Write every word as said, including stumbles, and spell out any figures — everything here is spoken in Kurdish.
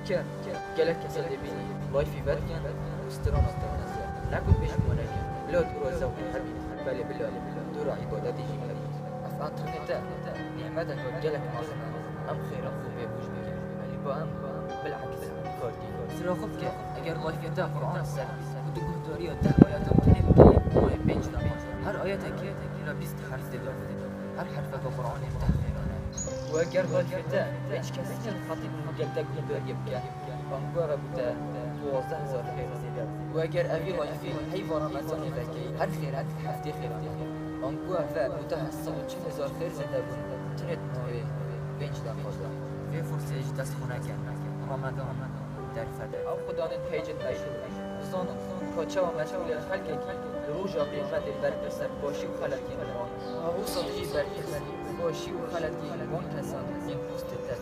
Ke, gelek kesa dibînî, layfî vedikin û strana te neze. Ne ku pêş bûne jî, bila tu ra zewqî hebî, belê bila tu ra îbadetî jî hebî. Ev înternete nîmeteke gelek mezin e. Em xêra xwe pê bûj bikin. Elî ba em bil'eks kar tînin. Sira xwe bike, eger layfê te Qur'an ser bî û tu guhdariya deh ayeta tenê bikeyî, mayê pênc deqa. Her ayetekê bila bîst herf tê de. Her herfeke Qur'anê deh xêran e. Û eger layfê te hiç kes nîne xetîb û gel te guhdariyê bike, anku ev e bo te duwazdeh hezar xêr zêde bû. Û eger evî layfî heyva Remezanê vekeyî, her xêr heftê xêran e. Anku ev e bo te heft sed û çil hezar xêr zêde bûn, tenê di navê pênc deqa de. Vê fursê ji dest xwe neke. Remedan derfet e. Ew xudanên peycên meşhûr in. Bizanin ka çawa meşgûlê xelkekî li roja qiyametê berpirs e bi başî û xeletiyên wan. Wisa jî berpirs bi başî û xeletiyên wan kesan yên postê te.